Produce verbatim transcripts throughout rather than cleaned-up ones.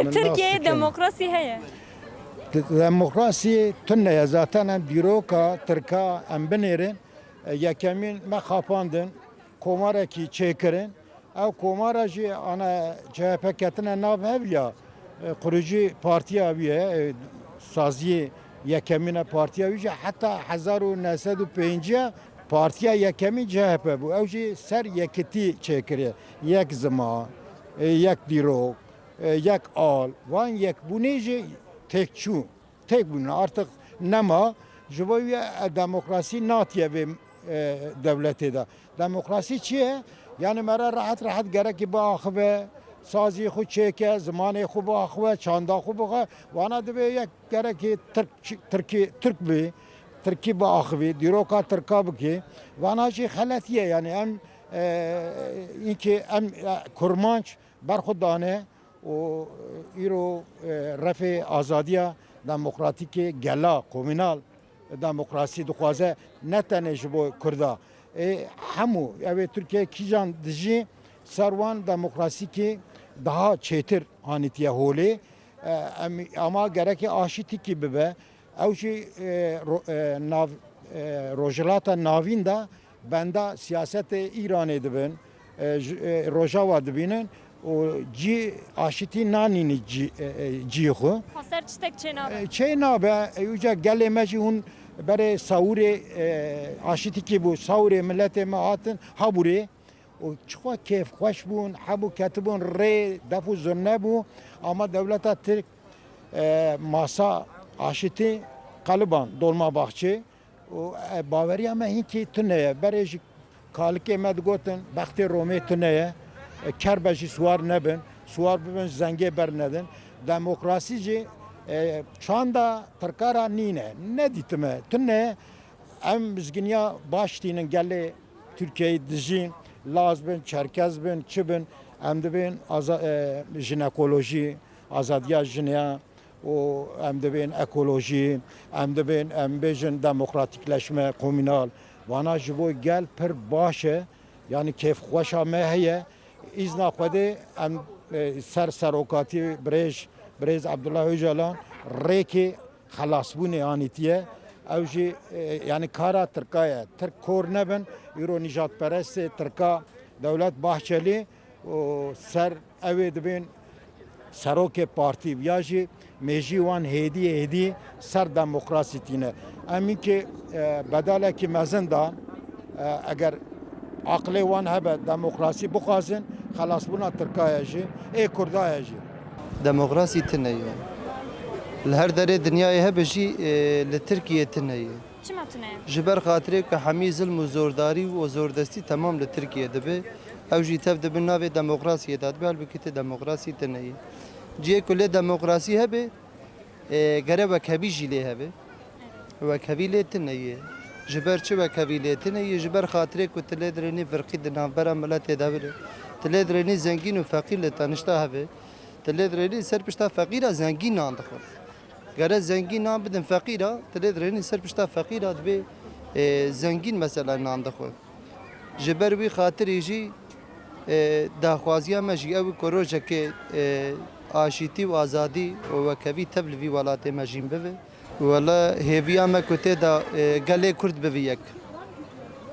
Tirkiyeyê demokrasî heye? De-, demokrasî tune ye. Zaten em dîroka Tirka em binêrin. E, yekemîn me xapandin, komarekî çêkirin. Ew komara jî ana C H P ketine nav hev ya, e, kurucî partiya wî ye, e, saziyê yekemîn e partiya wî jî heta hezar û neh sed û pêncî partiya yekemîn C H P bû. Ew jî ser yekitî çêkiriye. Yek ziman, e, yek dîrok, e, yek al. Van yekbûnê jî têk çû. Têk bûne, artık nema. Ji bo wî, e, demokrasî natiye vê, e, dewletê de. Demokrasî çi ye? Yani me re rehet rehet gerekî biaxive, sazî xwe çêke, zimanê xwe biaxive, çanda xwe bixe. Vana divê yek gerekî Tirk, Tirkî, Tirk bî, Tirkî biaxivî, dîroka Tirka bikî. Vana jî xeletiye yani em, e, inkî em, e, kurmanc ber xwe dane û îro, e, refê azadiya demokratîkê gela, komînal demokrasî dixwaze, ne tenê ji bo Kurda. Ê, hemû, ew ê Tirkiye kîjan dijî ser wan demokrasîkê daha çêtir anîtiye holê. E, em, ama gerekê aşîtîkî bibe. Ew jî, e, ro-, e, nav-, e, Rojhilata Navîn de benda siyasetê Îranê dibin, e, ji, e, Rojava dibînin û cî aşitî nanînî cî, e, e, cî xwe. Xweser tiştek çê nabe. E, çê nabe. E, uca gelê me jî hûn berê Sawûrê, e, aşitîkî bû. Sawûrê miletê me hatin Haburê. û çiqas kêfxweş bûn, hebû ketibûn rê, def û zurne bû, ama dewleta Tirk, e, masa aşitî qeliban Dolmabahçe û, e, baweriya me hinkî tune ye. Berê ji kalikê me digotin, bextê Romê tune ye, e, kerbe jî siwar nebin, siwar bibin, zengê bernedin. Demokrasî jî, e, çanda Tirka ra nîne, nedîtime, tune ye. Em mizginiya baş tînin gelê Tirkiyeyê dijîn, Laz bin, Çerkez bin, çi bin, em dibên aza-, e, jinekolojî, azadiya jinê ya û em dibên ekolojî, em dibên, em bêjin demokratîkleşme komînal. Vana ji bo gel pir baş e, yanî kêfxweşa me heye. Îzna Xwedê em, e, ser serokatî birêj, birêz Abdullah Ocalan rêkê xelasbûnê anîtiye. Ew jî, e, yanî kara Tirka ye. Tirk kor nebin, îro nîjadperestê Tirka Dewlet Bahçelî û ser ew ê dibên serokê partî ya jî mêjî wan hêdî hêdî ser demokrasî tîne. Em înkê, e, bedalekî mezin dan, e, eger aqilê wan hebe demokrasî bixwazin, xelasbûna Tirka ye jî, ê Kurda ye jî. Demokrasî tune ye. Li her derê dinyayê hebe jî, e, li Tirkiyê tune ye. Çima tune ye? Ji ber xatirê ku hemî zilm û zordarî û zordestî temam li Tirkiyê dibe, ew jî tev di bin navê demokrasiyê de dibe, halbûkî ti demokrasî tune ye. Cihê ku lê demokrasî hebe, e, gere wekhevî jî lê hebe. Wekhevî lê tune ye. Ji ber çi wekhevî lê tune ye? Ji ber xatirê ku tu lê dirênî firqî di navbera miletê de bide. Tu lê dirênî zengîn û feqîr li tenişta hebe. Tu lê dirênî ser pişta feqîra zengîn nan dixwe. Gere zengîn nan bidin feqîra, tu lê dirênî ser pişta feqîra dibê, e, zengîn mesela nan dixwe. Ji ber wî xatirî jî, e, daxwaziya me jî ew ku rojekê, e, aşîtî û azadî û wekhevî tev li vî welatê me jîn bibe. Wela hêviya me ku tê de, e, gelê Kurd bibe yek.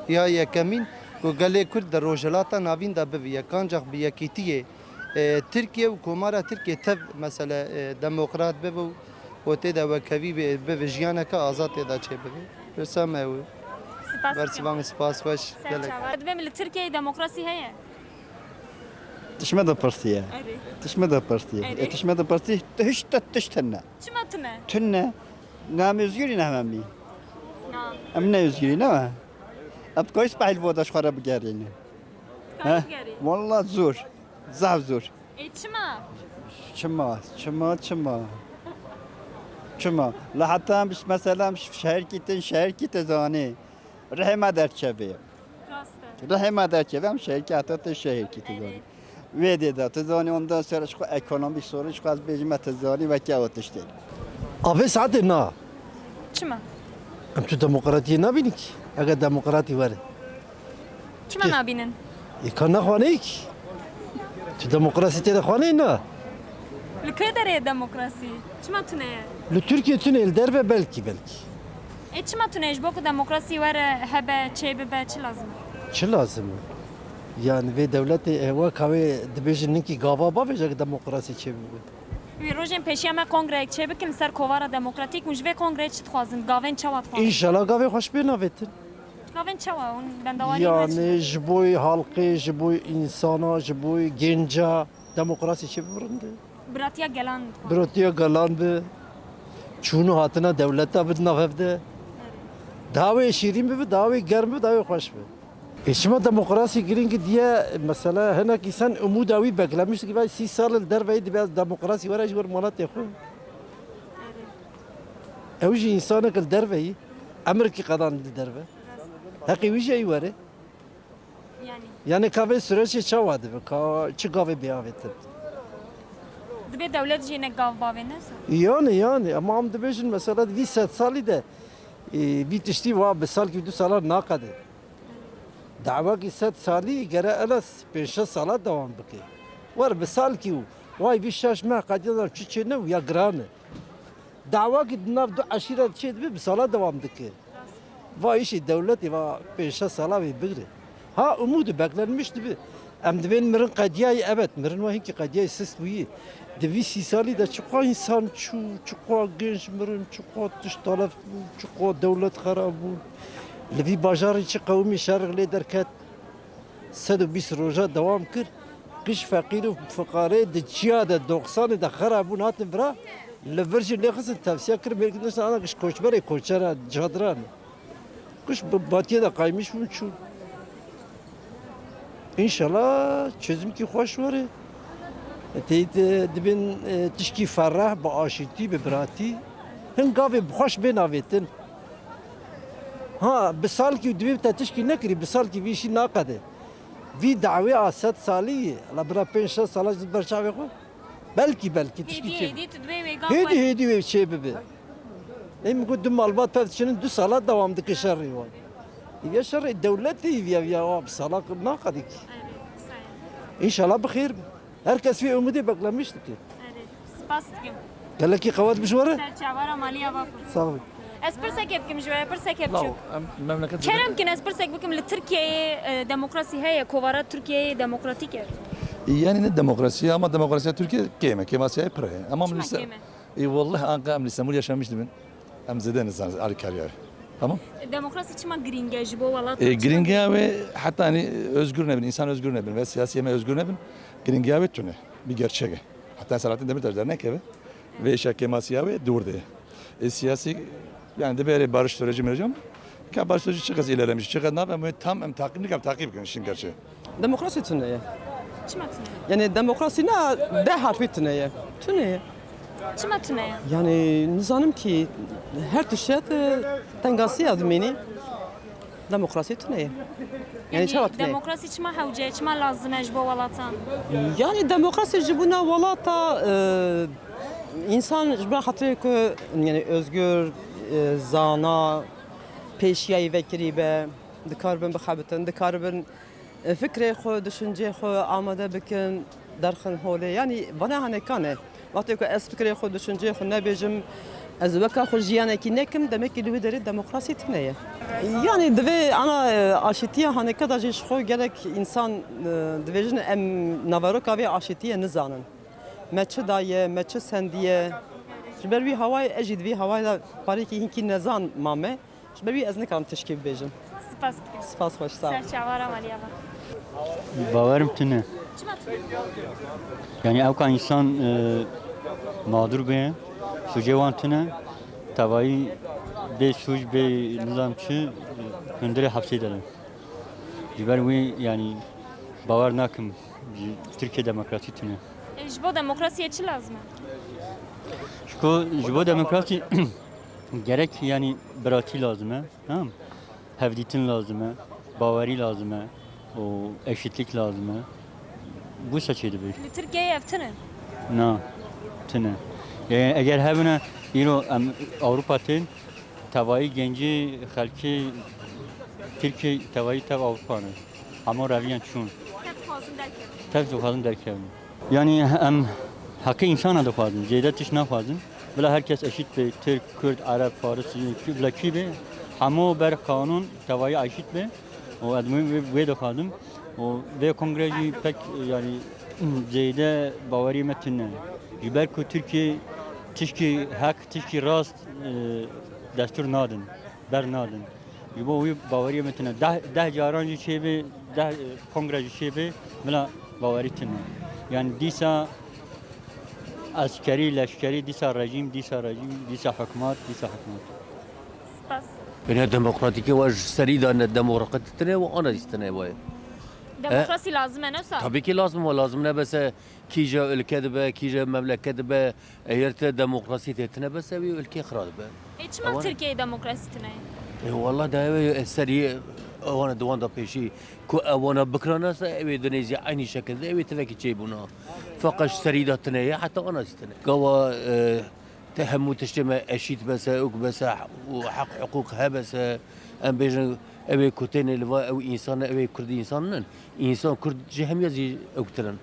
Ya yekemîn ku gelê Kurd di Rojhilata Navîn de bibe yek. Ancax bi yekîtiyê, e, Tirkiye û Komara Tirkiye tev mesele, e, demokrat bibe û, û tê de wekhevî bi, bibe jiyaneke azad tê de çêbibe. Pirsa me ew e. Spas dikim. Bersiva me, spas xweş. Ser gelek çava. Dibêm li Tirkiyeyê demokrasî heye? Tişt me de pirsiye. Erê. Tişt me de pirsiye. Erê. E, tişt me de pirsiye, tu hiç te tişt hene. Çima tune? Tune. Na em özgürî ne hemen bî. Na. Em ne özgürî ne? Em koy spahil voda ji xwe re bigerîne. He? Bigerî. Wallah zor. Zaf zor. E, çima? Çima, çima, çima? Çima? La heta em mesela em şehirkî tin, şehirkî te zanî. Rihê me derçevê. Rast e. Rihê me derçevê, em şehirkî heta te şehirkî te zanî. Evet. Vê dê de, te zanî, ondan sonra ji xwe ekonomîk sorun, ji xwe ez bêjim, me te zanî, weke ew tiştê. Avê saetê na. Çima? Em tu demokratiyê nabînî ki. Eger demokratî were. Çima nabînin? Ê ka naxwaneyî ki. Tu demokrasî tê de xwaneyî na. Li kê derê ye demokrasî? Çima tune ye? Li Tirkiye tune, li derve belkî, belkî. E, çima tune ye? Ji bo ku demokrasî were, hebe, çêbibe, çi lazim e? Çi lazim e? Yani vê dewletê, e, weka wê dibêjin ninkî gava bavêje ki demokrasî çêbibe. Wî rojên pêşiya me kongreyek çêbikin li ser kovara demokratîk, hûn ji vê kongreyê çi dixwazin? Gavên çawa dixwazin? Înşallah gavê xweş bê navêtin. Gavên çawa? Hûn bendawarî me çi? Yani ji bo halkê, ji bo însana, ji bo genca demokrasî çêbibe rind e. Biratiya gelan dixwazin. Biratiya gelan bi, çûn û hatina dewleta bi di nav hev de. Daha wê şîrîn bibe, daha wê germ bibe, daha wê xweş be. E, çima demokrasî girîng diye, mesela hinek însan umûda wî beklemiş dike, vay sî sal li derve yî dibe ez demokrasî were ji wir malatê xwe. Ew jî însanek li derve yî, emirkî qedan li derve. Heqê wî jî ey were. Yani. Yani ka vê süreçê çawa dibe, ka çi gavê bê avêtin? Dibê dewlet jî ne gav bavê ne? Yani, yani, ama em dibêjin mesela di vî sed salî de, e, vî tiştî wa bi salkî du salan naqede. Dawakî sed salî gere elas pênc şeş sala dewam bike. Wer bi salkî û way vî şeş meh qediya çi çê ne û ya giran e. Dawakî di nav du eşîret çê dibe bi sala dewam dike. Va îşê dewletê va pênc şeş sala wê bigre. Ha umûdî beklenmiş dibe. Em dibên mirin qediyayî, evet, mirin wa hinkî qediyayî sist bûyî. Di vî sî salî de çiqas însan çû, çiqas genç mirin, çiqas tişt telef bû, çiqas dewlet xerab bû. Li vî bajarî çi qewimî şer lê derket. Sed û bîst roja dewam kir. Giş feqîr û fiqarê di çiya de, doxsanê de xerab bûn hatin vira. Li vir jî lê xistin tevsiya kir, mêrkî diştin ana giş koçberê koçera cadiran. Giş bi batiyê de qaymiş bûn çûn. Înşallah çözümkî xweş were. Tê de dibin, e, tişkî ferreh, bi aşîtî, bi biratî. Hin gavê bi xweş bên avêtin. Ha, bi salkî û divê te tişkî nekirî, bi salkî vî işî naqede. Vî dawê a sed salî ye. La bira pênc şeş sala ji ber çavê xwe. Belkî, belkî tişkî Hêdî, çê. Hêdî tu dibê wê gav Hêdî, xwe. Hêdî wê çê bibe. Ê min got du malbat pev diçinin du sala dewam dike şerê wan. Îviya şerê dewletê îviya, îviya wa bi sala naqedî kî. Erê, qisayê. Înşallah bi xêr be. Her kes vê umudê beklemiş dike. Erê, spas dikim. Gelekî qewet bi ji we re. Ser çavara maliya va xwe. Sağ olun. Ez pirsekê bikim ji we, pirsekê Law, biçûk. em memleket Kerem kin ez pirsek bikim, li Tirkiyeyê, e, demokrasî heye, kovara Tirkiyeyê demokratîk e? Yani ne demokrasi ama demokrasiya Türkiye kêm e, kêmasiyayê pir heye. Ama Çima lise- kêm e? E, wallah anka em li Îstanbul yaşamış dibin. Em zêde nizan alîkariyê. Tamam? E, demokrasî çima girîng e ji bo welat? E, girîngiya wê heta hani özgür nebin, insan özgür nebin ve siyasi yeme özgür nebin. Girîngiya wê tune. Bir gerçek e. Hatta Selahattin Demirtaş dernek evi. Ve işe kêmasiyayê dûr de. E, siyasi, yani de böyle barış süreci mi hocam? Ka barış süreci çiqas ilerlemiş, çiqas nav, ama tam em takip, nikam takip bikin işin gerçeği. Demokrasî tune ye. Çima tune ye? Yani demokrasî na D harfî tune ye. Tune ye. Çima tune ye? Yani nizanim ki her tişt e, tengasiya dimînî. Demokrasî tune ye. Yani çawa tune ye? Demokrasî çima hewce ye, çima lazim e ji bo welatan? Yani demokrasî ji bona welata e, însan ji ber xatirê ku yani özgür, e, zana, pêşiyayî vekirî be, dikaribin bixebitin, dikaribin e, fikrê xwe, düşüncê xwe amade bikin, derxin holê. Yani vana hanekan e. Wextê ku ez fikrê xwe, düşüncê xwe nebêjim, ez weka xwe jiyanekî nekim, demekî li wê derê demokrasî tune ye. Yani divê ana e, aşîtiya haneka da jî ji xwe gelek însan e, dibêjin em naveroka vê aşîtiyê nizanin. Me çi daye, me çi sendiye. Ji ber wî hawayê ez jî di vî hawayê de parekî hinkî nezan mame. Ji ber wî ez nikarim tişkî bibêjim. Spas dikim. Spas xweş, sağ ol. Ser çavara maliya va. Bawerim tune. Çima tune? Yani ewka insan e, mağdur be, sucê wan tune, tevayî bê suc, bê nizam çi, hundirê hepsê de ne. Ji ber wî yani bawer nakim, ji Tirkiye demokrasî tune. E, ji bo demokrasiyê çi lazim e? Ji bo, ji bo demokrasî gerek yani biratî lazim e, tamam? Hevdîtin lazim e, bawerî lazim e û eşitlik lazim e. Bu seçê dibe. Li Tirkiyeyê ev tune. Na, tune. Yani eger hebine îro em Ewropa tên, tevayî gencî xelkê Tirkiye tevayî tev Ewropa ne. Hema reviyan çûn. Tev dixwazin derkevin. Tev dixwazin derkevin. Yani em Heqê însana dixwazin, zêde tişt naxwazin. Bila her kes eşît be, Tirk, Kurd, Ereb, Faris, kî-, bila kî be, hemû ber qanûn tevayî eşît be. Û ez wê, wê, wê dixwazim. Û vê kongre jî pek, yanî, zêde baweriyê me tune. Ji ber ku Tirkiye tişkî heq, tişkî rast, e, destûr nadin, ber nadin. Ji bo wî baweriyê me tune. Deh, deh caran jî çêbe, deh, e, kongre jî çêbe, bila bawerî tune. Yanî dîsa eskerî, leşkerî, dîsa rejîm, dîsa rejîm, dîsa hikûmet, dîsa hikûmet. Spas. Bine demokratîkê we ji serî de ne demokratîk tine û ana jî tine we. Demokrasî lazim e, ne wisa? Tabii ki lazim e, lazim ne bese kîje ülke dibe, kîje memleket dibe, eger te demokrasî tê tine bese wî ülke xira dibe. E, çima Ewan- Tirkiyeyê demokrasî tine ye? E, wallah da ew, e, serî ewana di wan da pêşî ku ewana bikirana se ew ê dinê zî eynî şekil de ew ê tivekî çêbûna. Feqet ji serî de tine ye, heta ana jî tine. Gawa, e, Te hemû tiştê me eşît bese, ûk bese û heq hiqûq hebese, em bêjin, ew ê ku têne li va ew însan e, ew ê kurd însan nin. Însan kurd ji hemiya zî ewktir in.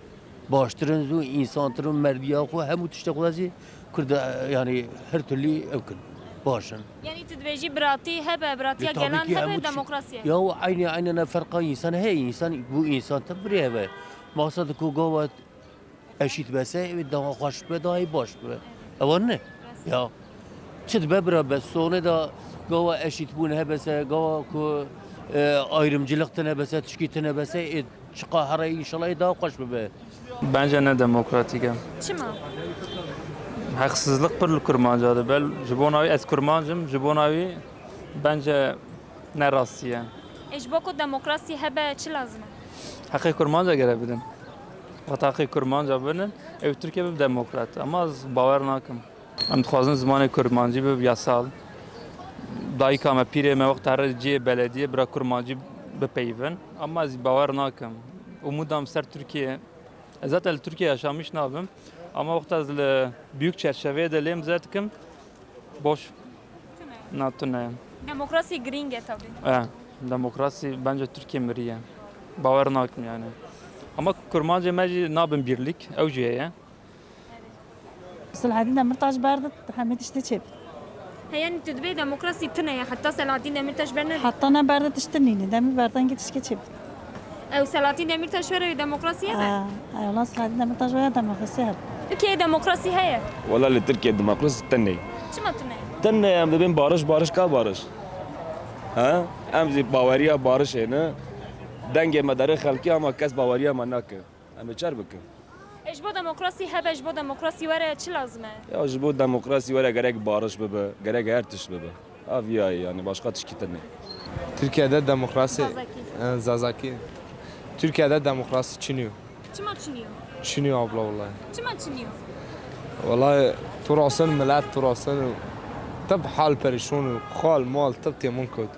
Baştir in zû, însantir in, merdiya xwe, hemû tiştê xwe zî kurd, e, yanî her türlü ewk in. Baş in. Yanî tu dibêjî biratî hebe, biratiya gelan hebe, demokrasiyê. Ya, û eynî, eynî ne ferqa însan heye, însan, bû însan te birê hebe. Maqsed ku gava eşît bese, ew ê daha xweş bibe, daha yê baş bibe. Ewa ne? Ya. Çi dibe bira be, sonê de gava eşîtbûn hebese, gava ku, e, ayrımcılık tine bese, tişkî tine bese, ê çiqa here înşallah ê daha xweş bibe. Bence ne demokratik e. Çima? Haksızlık pir li Kurmanca de. Bel, ji bona wî ez Kurmanc im, ji bona wî bence ne rastî ye. E, ji bo ku demokrasî hebe çi lazim e? Heqê Kurmanca gere bidin. Wexta heqê Kurmanca bidin, ew Tirkiye bibe demokrat. Ama ez bawer nakim. Em dixwazin zimanê Kurmancî bibe yasal. Dayika me, pîrê me wexta here cihê belediyê bira Kurmancî bipeyivin. Ama ez bawer nakim. Umudam ser Tirkiye. Ez zaten li Tirkiye yaşamış nabim. Ama wexta ez li büyük çerçeveye de lêm zedikim. Boş. Tune. Na tune. Demokrasî girîng e tabii. E, demokrasî bence Tirkiye miriye. Bawer nakim yani. Ama Kurmancê me jî nabin birlik, ew jî heye. Selahattin Demirtaş berde hemî tiştê çêb. He, yani tu dibê demokrasî tune ye, heta Selahattin Demirtaş berne? Heta ne berde tiştin nîne, demî berdengê tişkê çêb. Ew Selahattin Demirtaş were wê demokrasî hebe? Ha, ew lan Selahattin Demirtaş were demokrasî hebe. Tirkiye demokrasî heye? Wala li Tirkiye demokrasî tune ye. Çima tune ye? Tune ye, em dibên bariş, bariş ka bariş. Ha? Em zî baweriya barişê ne. Dengê me derê xelkê ama kes baweriya me nake. Em ê çer bikin? E, ji bo demokrasî hebe, ji bo demokrasî were çi lazim e? Ya ji bo demokrasî were gerek bariş bibe, gerek her tişt bibe. Ev ya ye, yani başka tişkî tune. Türkiye'de demokrasi, Zazaki. E, Zazaki. Türkiye'de demokrasi çiniyor. Çima çiniyor? Çiniyor abla vallahi. Çima çiniyor? Vallahi turasın millet turasın. Tıp hal perişan, xal mal tıp temun kot.